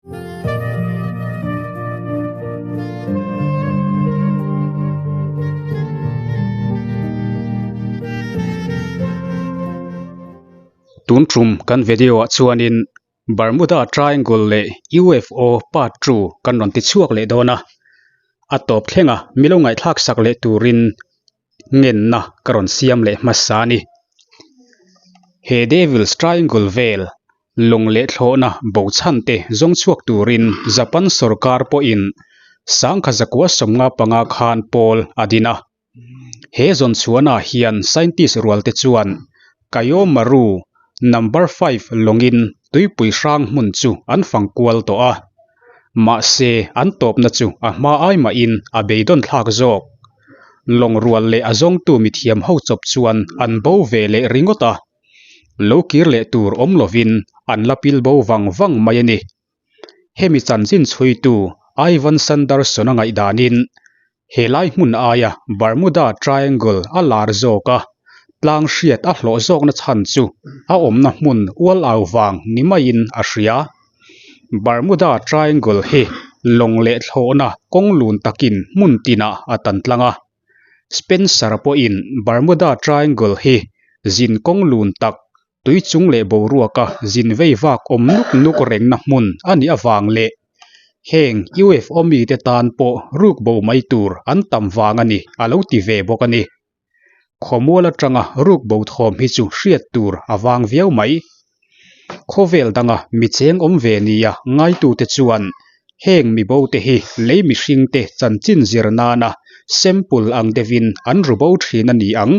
Tun tum kan video ah chuanin Bermuda Triangle leh UFO part 2 kan rawn ti chhuak leh dawn a, a tawp thlenga milo ngaihthlak sak leh turin ngenna ka rawn siam leh hmasa a ni. He Devil's Triangle vel lawng leh thlawhna bo chhan te zawng chhuak turin Japan sorkar pawhin sangkha zakua 15 khan pawl a din a. He zawn chhuahnaah hian scientist rual te chuan Kaio Maru number 5 lawngin tuipui hrang hmun chu an fang kual tawh a. Mahse an tawpna chu a hma ai mahin a beidawn thlak zawk. Lawng rual leh a zawngtu mithiam ho chawp chuan an bo ve leh ringawt a. Lo kir leh tur awm lovin an la pil bo vang vang mai a ni. Hemi chanchin chhuitu Ivan Sanderson-a ngaihdanin he lai hmun aia Bermuda Triangle a lar zawk a, tlang hriat a hlawh zawkna chhan chu a awmna hmun ual au vang ni maiin a hria. Bermuda Triangle hi lawng leh thlawhna kawng lun takin hmun tinah a tan tlang a. Spencer pawhin Bermuda Triangle hi zin kawng lun tak tui chung leh boruaka zin vei vak awm nuk nuk rengna hmun a nih avang leh heng UFO mite tan pawh ruk bo mai tur an tam vang a ni a lo ti ve bawk a ni. Khawmual atanga ruk bo thawm hi chu hriat tur a vang viau mai. Khawvel danga mi cheng awm ve nia ngaitute chuan heng mibo te hi lei mihringte chanchin zir nana sample ang deuhin an ru bo thin a ni ang.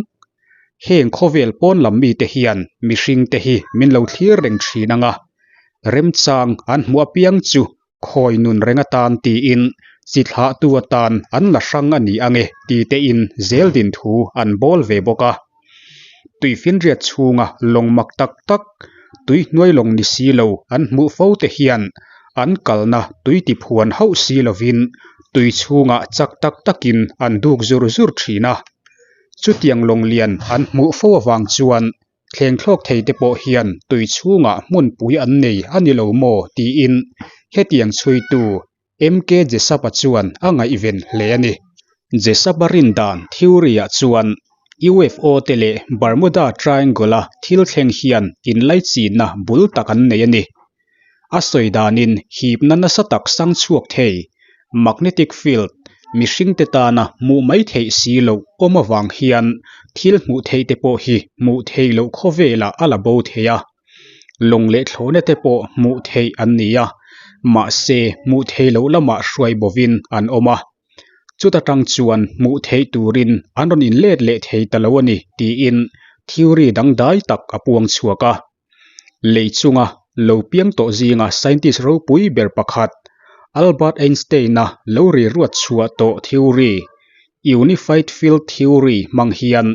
Heng khawvel pawn lam mite hian mihringte hi min lo thlir reng thin ang a, remchang an hmuh apiang chu khawi nun reng atan tiin chi thlahtu atan an la hrang a ni ang e ti tein zel din thu an bawl ve bawk a. Tuifinriat chhunga lawng mak tak tak, tui hnuai lawng ni si lo an hmuh fo te hian an kalna tui ti phuan hauh si lovin tui chhungah chak tak takin an duk zur zur thin a. Chutiang lawng lian an hmuh fo avang chuan thleng thlawk thei te pawh hian tui chhungah hmunpui an nei a ni lo maw tiin hetiang chhuitu MK Jesapa chuan a ngaihven hle a ni. Jesapa rindan theory-ah chuan UFO te leh Bermuda Triangle-a thil thleng hian inlaichinna bul tak an nei a ni. A sawi danin hipna nasa tak sang chhuak thei, magnetic field, mihringte tana hmuh mai theih si loh awm avang hian thil hmuh theih te pawh hi hmuh theih loh khawvelah a la bo thei a. Lawng leh thlawhna te pawh hmuh theih an ni a, mahse hmuh theih loh lamah hruai bovin an awm a. Chuta tang chuan hmuh theih turin an rawn inlet leh thei ta lo a ni tiin theory dangdai tak a puang chhuak a. Lei chunga lo piang tawh zinga scientist ropui ber pakhat, Albert Einstein-a lo ri ruat chhuah tawh theory, Unified Field Theory hmang hian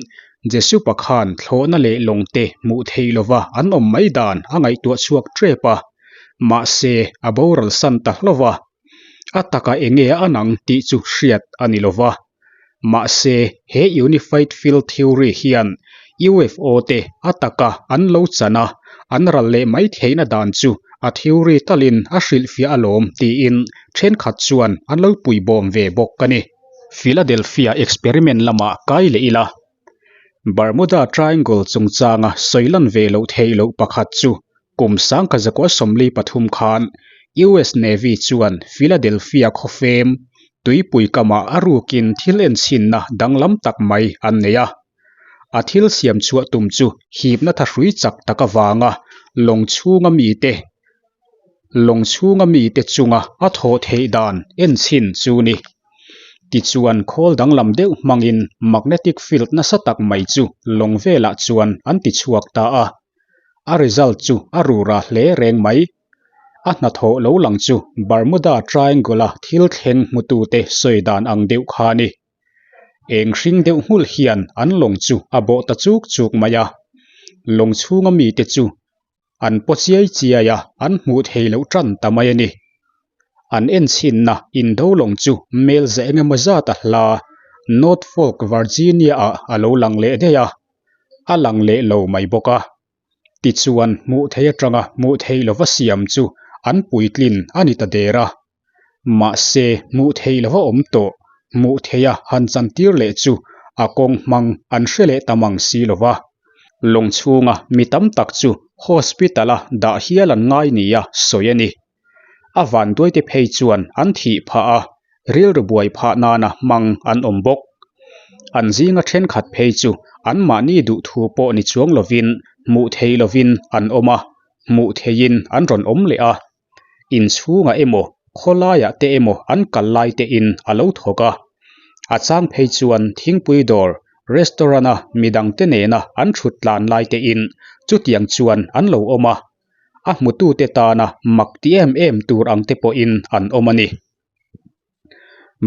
Jesupa khan thlawhna leh lawng te hmuh theih lova an awm mai dan a ngaihtuah chhuak tep a, mahse a boral san ta hlauh a. A taka enge a an ang tih chu hriat a ni lova. Mahse, he Unified Field Theory hian UFO te a taka an lo chan a, an ral leh mai theihna dan chu a theory talin a hrilhfiah alawm tiin thenkhat chuan an lo puibawm ve bawk a ni. Philadelphia experiment lamah kai leh ila, Bermuda Triangle chungchanga sawi lan ve loh theih loh pakhat chu kum 1943 khan US Navy chuan Philadelphia khawfem tuipui kamah a rukin thil enchhinna danglam tak mai an nei a. A thil siam chhuah tum chu hipna thahrui chak tak avanga lawng chhunga mite lawng chhunga mite chunga a thawh theih dan enchhin chu ni. Tichuan khawl danglam deuh hmangin magnetic field nasa tak mai chu lawng velah chuan an ti chhuak ta a. A result chu a rura hle reng mai. A hnathawh lo lang chu Bermuda Triangle-a thil thleng hmutute sawi dan ang deuh kha a ni. Eng hring deuh nghulh hian an lawng chu a bawh ta chuk chuk mai a. Lawng chhunga mite chu An paw chiai chiai a, an hmuh thei loh tan ta mai a ni. An enchhinna indo lawng chu mel za eng emaw zat a hla Norfolk, Virginia-ah a lo lang leh daih a, a lang leh lo mai bawk a. Tichuan, hmuh theih atanga hmuh theih lova siam chu an puitlin a ni ta der a. Mahse, hmuh theih lova awm tawh, hmuh theiha han chantir leh chu a kawng hmang an hre leh ta mang si lo va. Lawng chhunga mi tam tak chu hospital-a dah hial an ngai nia sawi a ni. A vanduaite phei chuan an thih phah a, rilru buai phah nana hmang an awm bawk. An zinga thenkhat phei chu anmahni duhthu pawh ni chuang lovin hmuh theih lovin an awm a, hmuh theihin an rawn awm leh a. Inchhungah emaw, khawlaiah te emaw an kal lai tein a lo thawk a. A chang phei chuan thingpui dawr, restaurant-a midangte nena an thut tlan lai tein chutiang chuan an lo awm a. A hmutute tana mak ti em em tur ang te pawhin an awm a ni.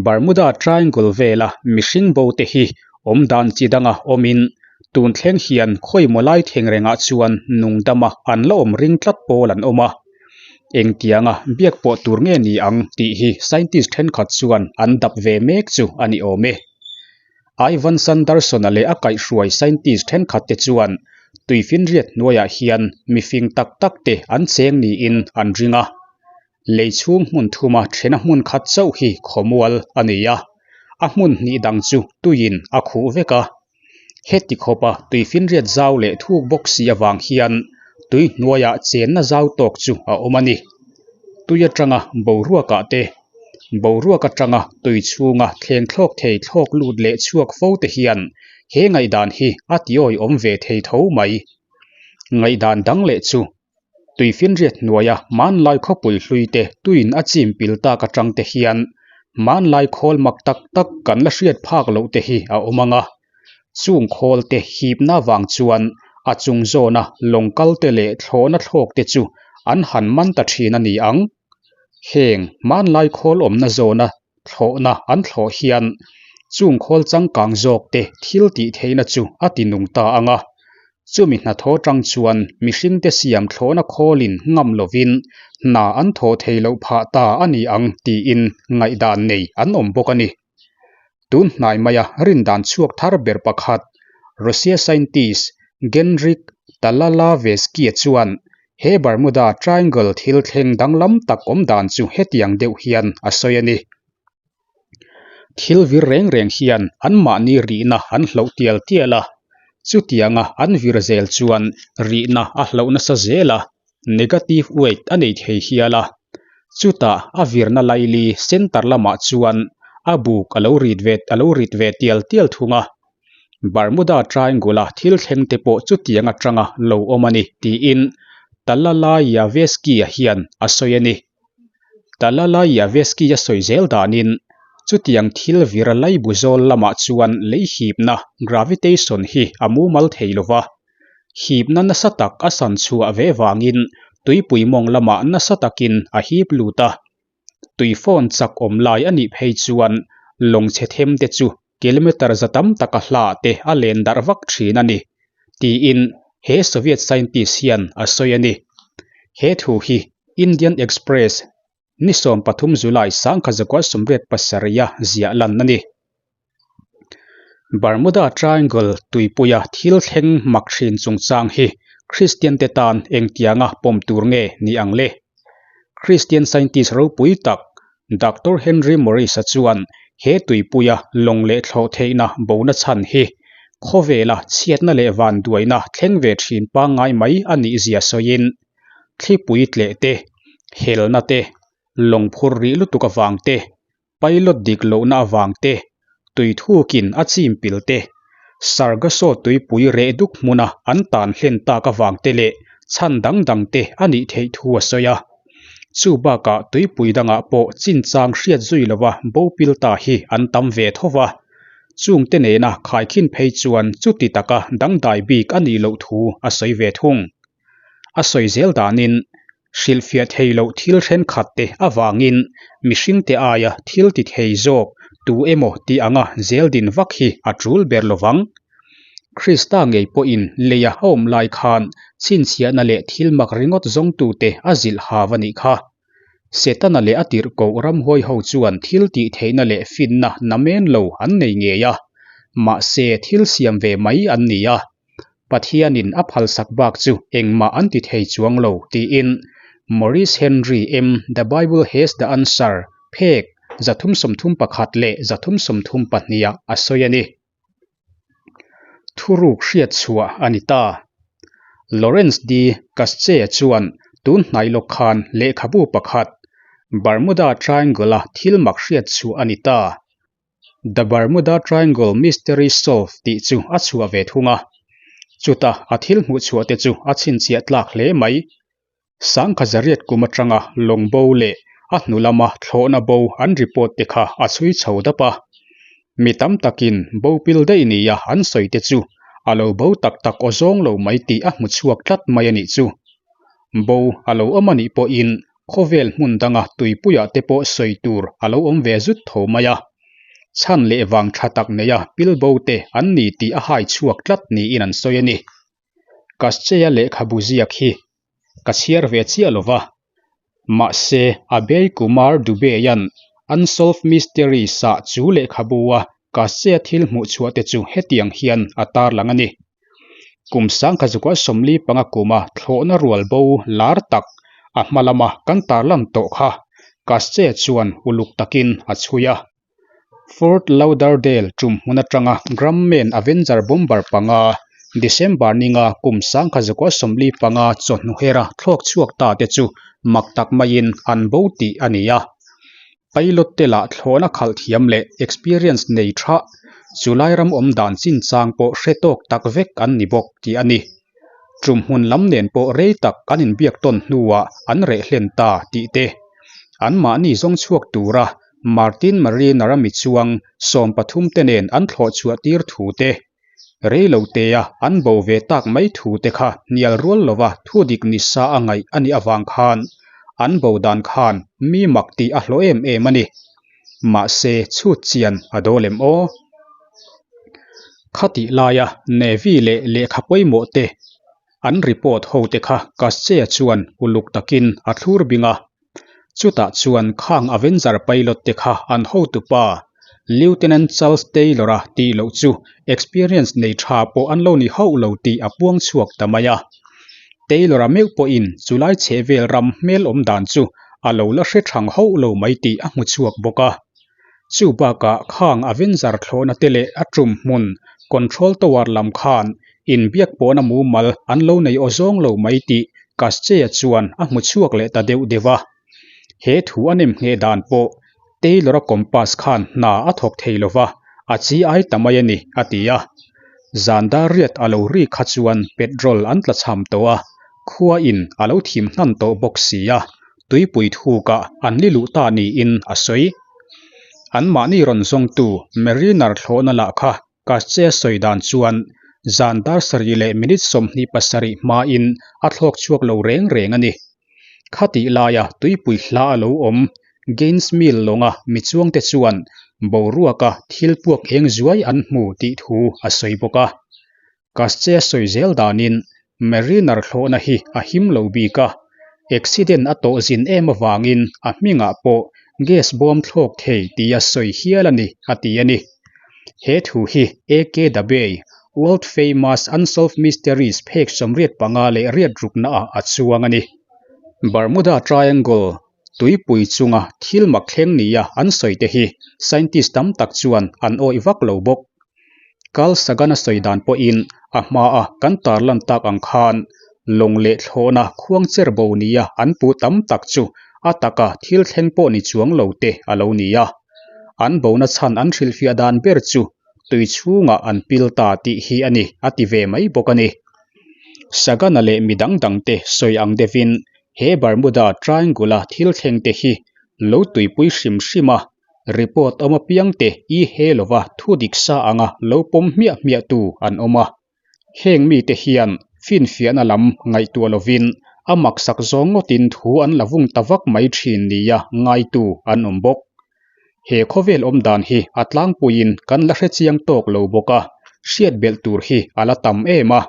Bermuda Triangle vela mihring bo te hi awm dan chi danga awmin tun thleng hian khawimaw lai theng rengah chuan nungdama an la awm ring tlat pawl an awm a. Engtianga biak pawh tur nge ni ang tih hi scientist thenkhat chuan an dap ve mek chu a ni awm e. Ivan Sanderson-a leh a kaihhruai scientist thenkhat te chuan tuifinriat hnuaiah hian mifing tak tak te an cheng niin an ring a. Lei chhung hmun thuma thena hmun khat chauh hi khawmual a nei a, a hmun hnih dang chu tuiin a khuh vek a. Heti khawpa tuifinriat zau leh thuk bawk si avang hian tui hnuaiah chenna zau tawk chu a awm a ni. Tui atanga boruakah te, boruak atanga tui chhunga thleng thlawk thei thlawk lut leh chhuak fo te hian he ngaihdan hi a tiawi awm ve thei tho mai. Ngaihdan dang leh chu Tuifinriat hnuaia hmanlai khawpui hluite tuin a chim pil tak atang te hian hmanlai khawl mak tak tak kan la hriat phak loh te hi a awm ang a. Chung khawl te hipna vang chuan a chung zawna lawng kal te leh thlawhna thlawk te chu an han man ta thin a ni ang. Heng hmanlai khawl awmna zawna thlawhna an thlawh hian chung khawl changkang zawk te thil tih theihna chu a ti nung ta ang a. Chumi hnathawh tang chuan mihringte siam thlawhna khawlin ngam lovin hna an thawh thei loh phah ta a ni ang tiin ngaihdan nei an awm bawk a ni. Tun hnai maia rindan chhuak thar ber pakhat, Russia scientist Genrik Talalavesky-a chuan he Bermuda Triangle thil thleng danglam tak awm dan chu hetiang deuh hian a sawi a ni. Thil vir reng reng hian anmahni rihna an hloh tial tial a, chutianga an vir zel chuan rihna a hloh nasa zel a, negative weight a nei thei hial a. Chutah a virna laili center lamah chuan a buk a lo rit ve a lo rit ve tial tial thung a. Bermuda Triangle-a thil thleng te pawh chutiang atanga lo awm a ni tiin Talalayaveski-a hian a sawi a ni. Talalayaveski-a sawi zel danin chutiang thil vir laibu zawl lamah chuan lei hipna, gravitation, hi a mumal thei lo va. Hipna nasa tak a san chhuah ve vangin tuipui mawng lamah nasa takin a hip lut a. Tui phone chak awm lai a nih phei chuan lawng chhe them te chu kilometre za tam taka hla te a len darh vak thin a ni, tiin he Soviet scientist hian a sawi a ni. He thu hi Indian Express ni 13 July 1987 a ziah lan a ni. Bermuda Triangle tuipuia thil thleng mak hrin chungchang hi Kristiante tan engtianga pawm tur nge ni ang le? Kristian scientist ropui tak Doctor Henry Morris-a chuan he tuipuia lawng leh thlawh theihna bona chhan hi khawvela chhiatna leh vanduaina thleng ve thin pangngai mai a nih zia sawiin, thlipui tleh te, helna te, lawng phur rih lutuk avang te, Pilot dik lohna avang te, tui thukin a chim pil te, Sargasso tuipui reh duk hmuna an tan hlen tak avang te leh chhan dang dang te a nih theih thu a sawi a. Chu bakah tuipui dangah pawh chinchang hriat zui lova bo pil ta hi an tam ve tho va. Chungte nena khaikhin phei chuan chuti taka dangdai bik a nih loh thu a sawi ve thung. A sawi zel danin Hrilhfiah thei loh thil thenkhat te avangin mihringte aia thil ti thei zawk tu emaw tih anga zel din vak hi a tul ber lo vang. Krista ngei pawhin leia a awm lai khan chhinchhiahna leh thil mak ringawt zawngtute a zilh hav a nih kha. Setana leh a tirhkoh ramhuai ho chuan thil tih theihna leh finna namen lo an nei ngei a, mahse thil siam ve mai an ni a. Pathianin a phalsak bak chu engmah an ti thei chuang lo tiin. Maurice Henry M. The Bible Has the Answer, phek 331 leh 332 ah a sawi a ni. Thuruk hriat chhuah a ni ta. Lawrence D. Kasche chuan tun hnai lawk khan lehkhabu pakhat, Bermuda Triangle-a thil mak hriat chhuah a ni ta. The Bermuda Triangle Mystery Solved tih chu a chhuah ve thung a. Chuta a thil hmuh chhuah te chu a chhinchhiah tlak hle mai. Sangkha zariat kum atanga lawng bo leh a hnu lama thlawhna bo an report te kha a chhui chho dap a. Mi tam takin bo pil daih nia an sawi te chu a lo bo tak tak aw zawng lo mai tih a hmu chhuak tlat mai a nih chu. Bo a lo awm a nih pawhin khawvel hmun danga tuipuiah te pawh sawi tur a lo awm ve zut tho mai a. Chhan leh vang tha tak neia pil bo te an ni tih a hai chhuak tlat niin an sawi a ni. Kascheia lehkhabu ziak hi ka chhiar ve chiah lo va, mahse Abhay Kumar Dubey-a'n Unsolved Mysteries-ah chu lehkhabu-a Kascheia thil hmuh chhuah te chu hetiang hian a tarlang a ni. Kum sangkha 45 kuma thlawhna rual bo lar tak a hma lama kan tarlan tawh kha Kascheia chuan uluk takin a chhui a. Fort Lauderdale tum hmun atanga Grumman Avenger bomber panga December ninga kum 1945 chawhnu hera thlawk chhuak ta te chu mak tak maiin an bo tih a ni a. Pilot te lah thlawhna khalh thiam leh experience nei tha, chulai ram awm dan chinchang pawh hre tawk tak vek an ni bawk tih a ni. Tum hmun lam nen pawh rei tak an inbiak tawn hnuah an reh hlen ta tih te, anmahni zawng chhuak tura Martin Mariner-a mi chuang 13 te nen an thlawh chhuah tir thu te, rei lo tea an bo ve tak mai thu te kha hnial rual lova thu dik ni sa a ngaih a nih avang khan an bo dan khan mi mak tih a hlawh em em a ni. Mahse chhut chian a dawl em aw? Khatih laia Navy leh lehkha pawimawh te an report ho te kha Kaschea chuan uluk takin a thlur bing a. Chutah chuan khang Avenger pilot te kha an hotupa Lieutenant Charles Taylor-a tih loh chu experience nei tha pawh an lo ni hauh lo tih a puang chhuak ta mai a. Taylor-a meuh pawhin chulai chhehvel ram hmel awm dan chu a lo la hre thang hauh lo mai tih a hmu chhuak bawk a. Chu bakah khang Avenger thlawhna te leh a tum hmun Control Tower lam khan inbiak pawhna mumal an lo nei aw zawng lo mai tih Kaschea chuan a hmu chhuak leh ta deuh deuh a. He thu a nem ngheh dan pawh Taylor-a compass khan hna a thawk thei lo va, a chi ai ta mai a ni, a ti a. Zan dar riat a lo ri kha chuan petrol an tla cham tawh a, khua in a lo thim hnan tawh bawk si a, tuipui thukah an li luh ta niin a sawi. Anmahni rawn zawngtu Mariner thlawhna lah kha Kaschea sawi dan chuan zan dar sarih leh minute 27 hmain a thlawk chhuak lo reng reng a ni. Khatih laia tuipui hla a lo awm Gaines Mill lawnga mi chuangte chuan boruaka thil puak eng zuai an hmu tih thu a sawi bawk a. Kaschea sawi zel danin Mariner thlawhna hi a him lo bik a, accident a tawh zin em avangin a hmingah pawh gas bawm thlawk thei tia sawi hial a ni, a ti a ni. He thu hi AK Dabei, World Famous Unsolved Mysteries phek 85 leh riat ruknaah a chuang a ni. Bermuda Triangle tuipui chunga thil mak thleng nia an sawi te hi scientist tam tak chuan an awih vak lo bawk. Carl Sagan-a sawi dan pawhin a hmaa kan tarlan tak ang khan lawng leh thlawhna khuang cher bo nia an pu tam tak chu a taka thil thleng pawh ni chuang lo te a lo ni a. An bona chhan an hrilhfiah dan ber chu tui chhungah an pil ta tih hi a ni a ti ve mai bawk a ni. Sagan-a leh mi dang dangte sawi ang deuhin he Bermuda Triangle-a thil thlengte hi lo tuipui hrim hrim a, Report awm apiang te i he lova thu dik sa anga lo pawm hmiah hmiah tu an awm a. Heng mite hian finfiahna lam ngaihtuah lovin a maksak zawng ngawtin thu an la vung ta vak mai thin nia ngaitu an awm bawk. He khawvel awm dan hi a tlangpuiin kan la hrechiang tawk lo bawk a, hriat belh tur hi a la tam em a.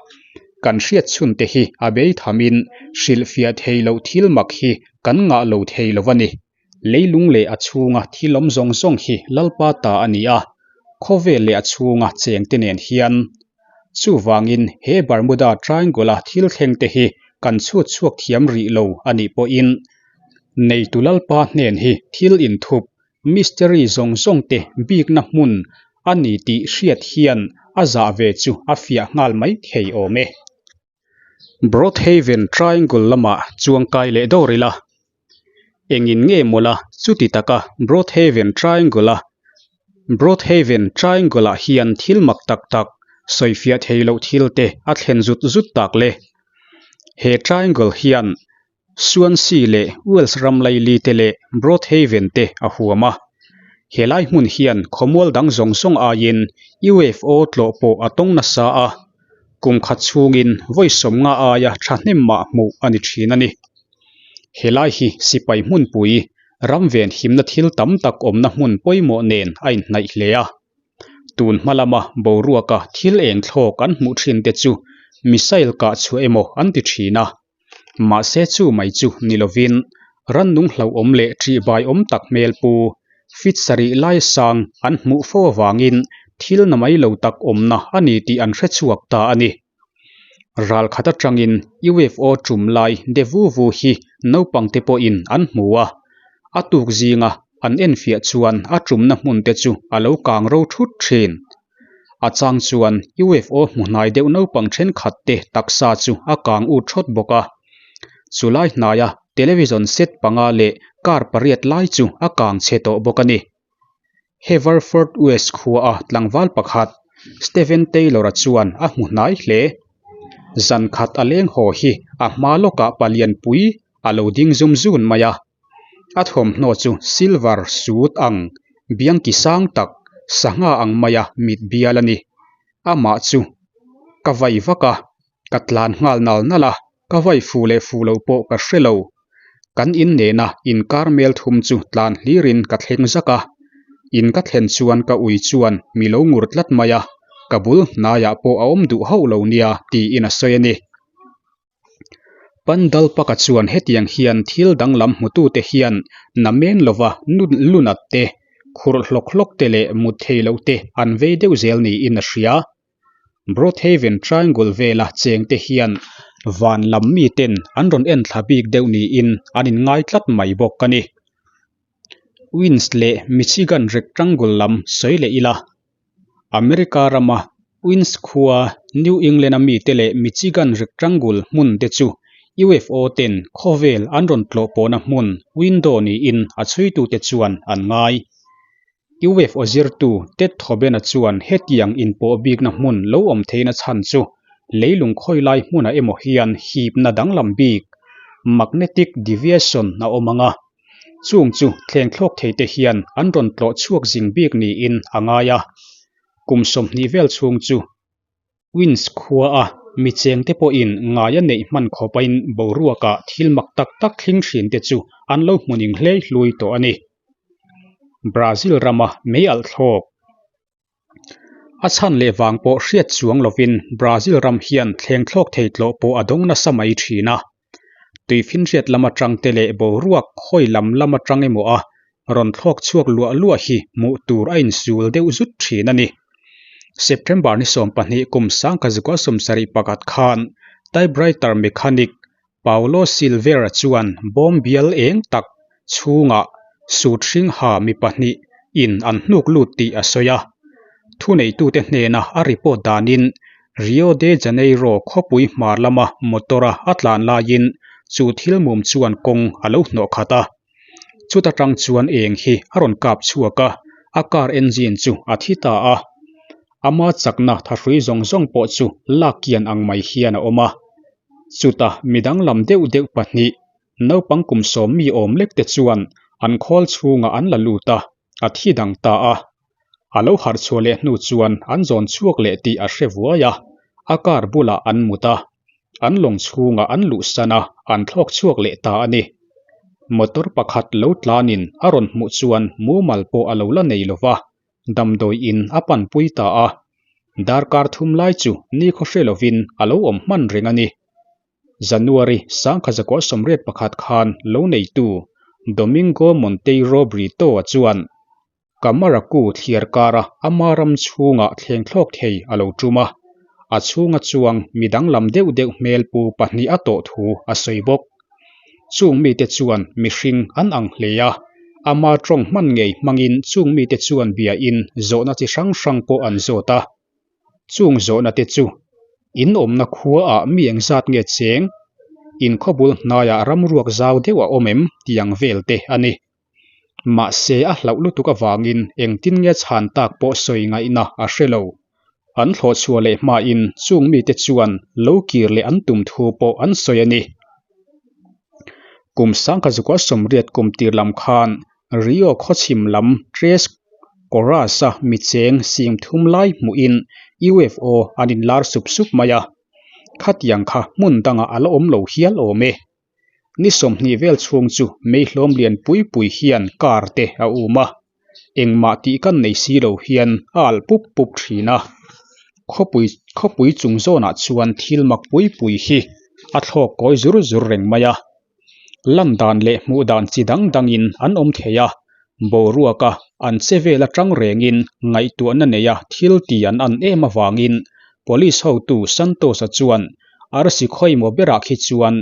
Kan hriat chhun te hi a bei thamin hrilhfiah thei loh thil mak hi kan ngah lo thei lo a ni. Leilung leh a chhunga thil awm zawng zawng hi Lalpa ta a ni a, khawvel leh a chhunga chengte nen hian. Chuvangin he Bermuda Triangle-a thil thlengte hi kan chhut chhuak thiam rih lo a nih pawhin neitu Lalpa hnen hi thil inthup, mystery, zawng zawng te bikna hmun a ni tih hriat hian a zah ve chu a fiah nghal mai thei awm e. Broadhaven Triangle lamah chuangkai leh dawr ila. Engin nge mawla chuti taka Broadhaven Triangle-a Broadhaven Triangle-ah hian thil mak tak tak, sawifiah thei loh thil te a thlen zut zut tak le? He triangle hian Swansea leh Wales ram laili te leh Broadhaven te a huam a. Helai hmun hian khawmual dang zawng zawng aiin UFO tlawh pawh a tawng nasa a, kum khat chhungin vawi sawmnga aia thahnem mah hmuh a ni thin a ni. Helai hi sipai hmunpui ram venhimna thil tam tak awmna hmun pawimawh nen a inhnaih hle a. Tun hma lama boruaka thil eng thlawk an hmuh thin te chu missile kah chhuah emaw an ti thin a. Mahse chu mai chu ni lovin rannung hlauhawm leh ṭihbai awm tak hmel pu fit sarih lai sang an hmuh fo avangin thil na mai lo tak awmna a ni tih an hre chhuak ta a ni. Ral khat atangin UFO tum lai de vu vu hi naupang te pawhin an hmu a, a tuk zinga an enfiah chuan a tumna hmun te chu a lo kang ro thut thin. A chang chuan UFO hmu hnai deuh naupang thenkhat te taksa chu a kang ut thawt bawk a. Chulai hnaia television set panga leh car pariat lai chu a kang chhe tawh bawk a ni. Haverford West khuaa tlangval pakhat Steven Taylor-a chuan a hmu hnai hle. Zan khat a leng haw hi a hma lawkah palian pui a lo ding zum zun mai a. A thawmhnaw chu silver suit ang biangki sang tak sangha ang maia mit bial a ni. Amah chu ka vai vak a, ka tlan nghal nal nal a, ka vai fu leh fu lo pawh ka hre lo. Kan in nena inkar mel thum chu tlan hlirin ka thleng zak a, in ka thlen chuan ka ui chuan mi lo ngur tlat mai a, ka bul hnaiah pawh a awm duh hauh lo nia tiin a sawi a ni. Pandal paka chuan hetiang hian thil danglam hmutute hian namen lova lunat te, khurh hlawk hlawk te leh mut thei loh te an vei deuh zel niin a hria. Broadhaven Triangle vela chengte hian van lam miten an rawn en thla bik deuh niin an inngai tlat mai bawk a ni. Wins leh Michigan Rectangle lam sawi leh ila. America rama Wins khua New England-a mite leh Michigan Rectangle hmun te chu UFO ten khawvel an rawn tlawh pawhna hmun window niin a chhuitute chuan an ngai. UFO zirtu Ted Thobena chuan hetiang inpawh bikna hmun lo awm theihna chhan chu leilung khawi lai hmunah emaw hian hipna danglam bik, magnetic deviation, a awm ang a. Chung chu thleng thlawk thei te hian an rawn tlawh chhuak zing bik niin a ngai a. Kum 20 vel chhung chu Wins khua a mi cheng te pawhin ngai a neih hman khawpain boruakah thil mak tak tak thling thin te chu an lo hmuning hlei hlui tawh a ni. Brazil rama mei alh thlawk A chhan leh vang pawh hriat chuang lovin Brazil ram hian thleng thlawk thei tlawh pawh a dawng nasa mai thin a. Tuifinriat lam atang te leh boruak khawi lam lam atang emaw a rawn thlawk chhuak luah luah hi hmuh tur a insul deuh zut thin a ni. September ni 12 kum 1971 khan typewriter mechanic Paulo Silveira chuan bawm bial eng tak chhungah sut hring ha mi pahnih in an hnuk lut tih a sawi a. Thuneitute hnena a report danin Rio de Janeiro khawpui hmar lama motor-a a tlan laiin chu thil mum chuan kawng a lo hnawh khat a. Chuta tang chuan eng hi a rawn kap chhuak a, a car engine chu a thi ta a. Ama chakna thahrui zawng zawng pawh chu lak kian ang mai hian a awm a. Chuta midang lam deuh deuh pahnih, naupang kum sawm mi awm lek te chuan an khawl chhungah an la lut a, a thi dang ta a. A lo harh chhuah leh hnu chuan an zawn chhuak leh tih a hre vuai a, a car bulah an mut a, an lawng chhungah an luhsan a, an thlawk chhuak leh ta a ni. Motor pakhat lo tlanin a rawn hmuh chuan mumal pawh a lo la nei lo va, damdawi in a panpui ta a. Darkar thum lai chu nikhaw hre lovin a lo awm hman reng a ni. January 1981 khan lo neitu Domingo Monteiro Brito-a chuan Kamaraku thliar kara ama ram chhungah thleng thlawk thei a lo tum a. a chhunga chuang mi danglam deuh deuh hmel pu pahnih a tawh thu a sawi bawk. Chung mite chuan mihring an ang hle a, ama tawng hman ngei hmangin chung mite chuan biain zawhna chi hrang hrang pawh an zawt a. Chung zawhna te chu, In awmna khuaah mi engzat nge cheng? In khawbul hnaiah ramruak zau deuh a awm em? tih ang vel te a ni. Mahse a hlauh lutuk avangin engtin nge chhan tak pawh sawi ngaihna a hre lo. An thlawh chhuah leh hmain chung mite chuan lo kir leh an tum thu pawh an sawi a ni. Kum sangkhat zukua sawmriat kum tir lam khan Rio khawchhim lam Tres Coras-a mi cheng sing thum lai hmuhin UFO an inlar sup sup mai a. Khatiang kha hmun dangah a la awm lo hial awm e. Ni sawmhnih vel chhung chu meihlawm lian pui pui hian car te a um a, engmah tih kan nei si lo hian a alh pup pup thin a. Khawpui khawpui chung zawnah chuan thil mak pui pui hi a thlawk kawi zur zur reng mai a. Lan dan leh hmuh dan chi dang dangin an awm thei a, boruaka an che vel atang rengin ngaihtuahna neia thil ti an an em avangin Police hotu Santos-a chuan Arsi khawimaw berah khi chuan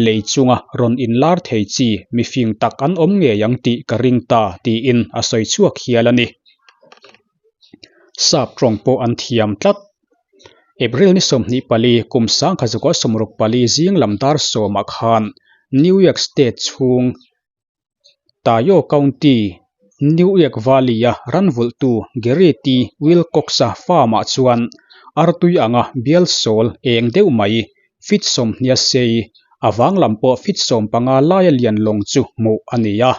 lei chunga rawn inlar thei chi mifing tak an awm ngei ang tih ka ring ta tiin a sawi chhuak hial a ni. Sap tawng pawh an thiam tlat. April ni 24 kum 1964 zing lam dar sawmah khan New York State chhung Tayo County, New York Valley-a ranvulhtu Gary T. Wilcox-a farm-ah chuan artui anga bial sawl eng deuh mai, feet 20 sei, a vang lam pawh feet 15 laia lian lawng chu hmuh a ni a.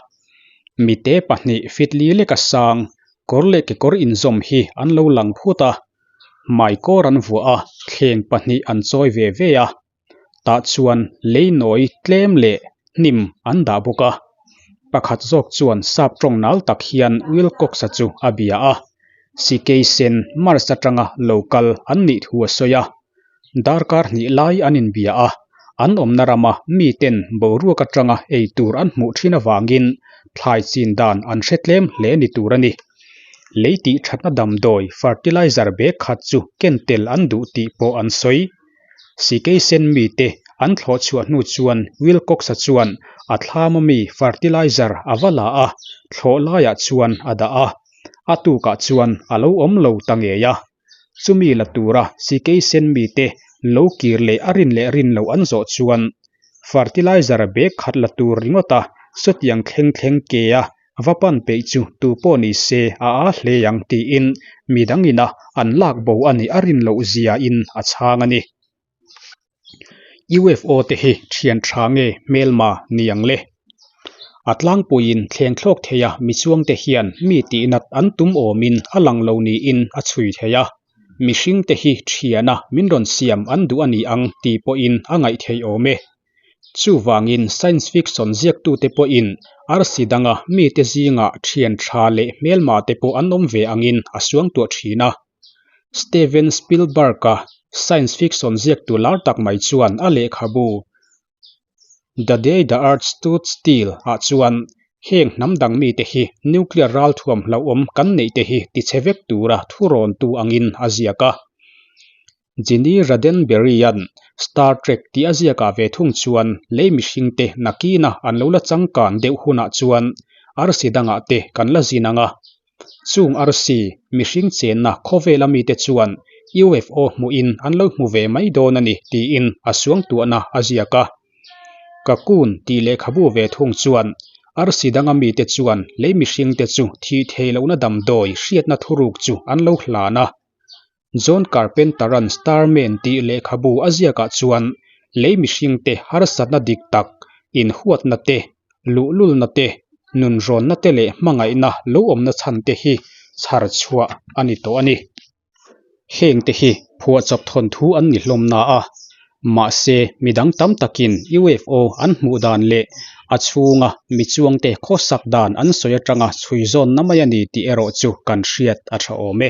Mite pahnih feet li leka sang, kawr leh kekawr inzawm hi an lo lang phut a. Hmaikawr an vuah a, thleng pahnih an chawi ve ve a. Tah chuan leinawi tlem leh hnim an dah bawk a. Pakhat zawk chuan sap tawng nal tak hian Wilcox-a chu a bia a, Sikei sen Mars atanga lo kal an nih thu a sawi a. Darkar hnih lai an inbia a, an awmna rama miten boruak atanga ei tur an hmuh thin avangin thlai chin dan an hre tlem hle ni tur a ni. Lei tih thatna damdawi fertilizer bag khat chu ken tel an duh tih pawh an sawi. Sikei sen mite an thlawh chhuah hnu chuan Wilcox-a chuan a thlam ami fertilizer a va la a, thlawh laiah chuan a dah a. A tukah chuan a lo awm lo ta ngei a. Chumi la tura sikei sen mite lo kir leh a rin leh rin loh an zawh chuan fertilizer bag khat la tur ringawt a, sawtiang thleng thleng ke a Va pan peih chu tu pawh ni se a a hle ang tiin mi dangin a an lak bo a nih a rin loh zia in a chhang a ni. UFO te hi thian tha nge hmelma ni ang le? A tlangpuiin thleng thlawk thei a mi chuang te hian mi tihnat an tum awmin a lang lo niin a chhui thei a. Mihring te hi thiana min rawn siam an duh a ni ang tih pawhin a ngaih theih awm e. Chuvangin science fiction ziaktute pawhin arsi danga mite zingah thian tha leh hmelma te pawh an awm ve angin a suangtuah thin a. Steven Spielberg-a science fiction ziaktu lar tak mai chuan a lehkhabu The Day the Earth Stood Still ah chuan heng hnam dang mite hi nuclear ralthuam hlauhawm kan neih te hi tichhe vek tura thurawntu angin a ziak a. Gene Roddenberry-a'n Star Trek tih a ziakah ve thung chuan lei mihringte nakina an lo la changkan deuh hunah chuan arsi dangah te kan la zin ang a. Chung arsi mihring chenna khawvela mite chuan UFO hmuhin an lo hmu ve mai dawn a ni tiin a suangtuahna a ziak a. Cocoon tih lehkhabu ve thung chuan arsi danga mite chuan lei mihringte chu thih theih lohna damdawi hriatna thuruk chu an lo hlan a. John Carpenter-a'n Starman tih lehkhabu a ziakah chuan lei mihringte harsatna dik tak, inhuatna te, luhlulna te, nunrawnna te leh hmangaihna lo awmna chhan te hi chhar chhuah a ni tawh a ni. Hengte hi phuahchawp thawnthu an ni hlawm na a, mahse midang tam takin UFO an hmuh dan leh a chhunga mi chuangte khawsak dan an sawi atanga chhui zawnna mai a ni tih erawh chu kan hriat a tha awm e.